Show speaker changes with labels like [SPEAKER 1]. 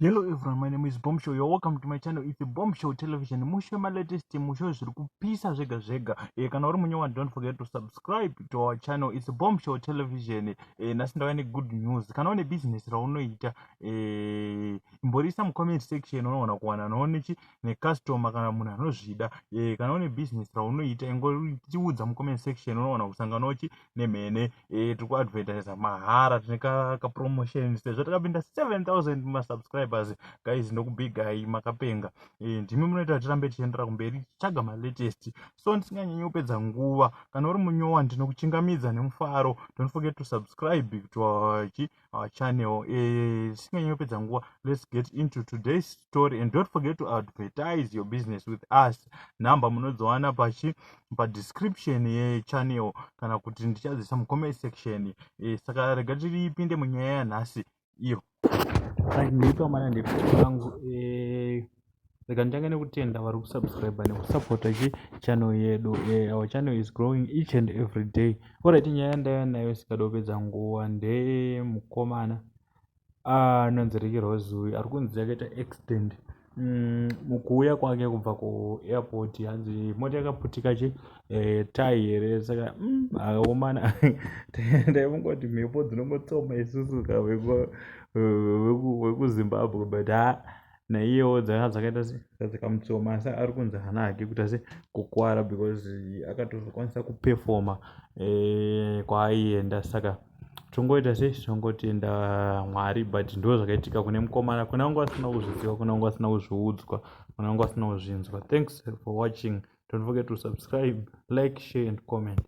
[SPEAKER 1] Hello everyone, my name is Bomb Show. You're welcome to my channel. It's a Bomb Show Television. Musho ma latest, musho zviri kupisa zvega zvega. Kana uri munyowa, don't forget to subscribe to our channel. It's a Bomb Show Television. Nhasi ndauya ne good news. Kana une business raunoita, imborisa mu comment section, unoona kuwana noone ne customer kana munhu anozvida. Kana une business raunoita, ingotiudza mu comment section, unoona kusanganawo chi nemhene. Tiri kuadvertisa mahara, tine ka promotion sezvo takapinda 7000 ma subscribers. Guys, ndokubigai, makapenga. Ndimi munoita tirambe tichiendera kumberi tichitsvaga ma latest. So ndisinganyanyi kupedza nguva, kana uri munyowa, ndinokuchingamidza nemufaro. Don't forget to subscribe to our channel. Tisinganyanyi kupedza nguva, let's get into today's story and don't forget to advertise your business with us. Nhamba munodziwana pachi pa description yechannel kana kuti ndichadzisa mu comment section. Saka rega tiripinde munyaya yanhasi iyo. Ndipa mana ndepangu. Rega nditange nekutenda vari kusubscribe nekusapota chi channel yedu. Our channel is growing each and every day. Alright, nyaya ndauya nayo isikada kupedza nguva ndemukomana anonzi Ricky Rose uyu ari kunzi yakaita accident mukuuya kwake kubva kuairport. Hanzi mota yakaputika chi tyre here. Saka akaomana, ndaifunga kuti mhepo dzinongotsoma isusu vekuZimbabwe, but ha, naiyewo dzanga dzakaita se dzikamutsoma, asi ari kunzi haana hake kuita se kukwara because akatozokwanisa kupefoma kwaaienda. Saka tongoita sei, tongotenda Mwari, but ndo zvakaitika kune mukomana. Kuna vangu vasina kuzviziva, kuna vangu vasina kuzviudzwa, kuna vangu vasina kuzvinzwa. Thanks for watching. Don't forget to subscribe, like, share and comment.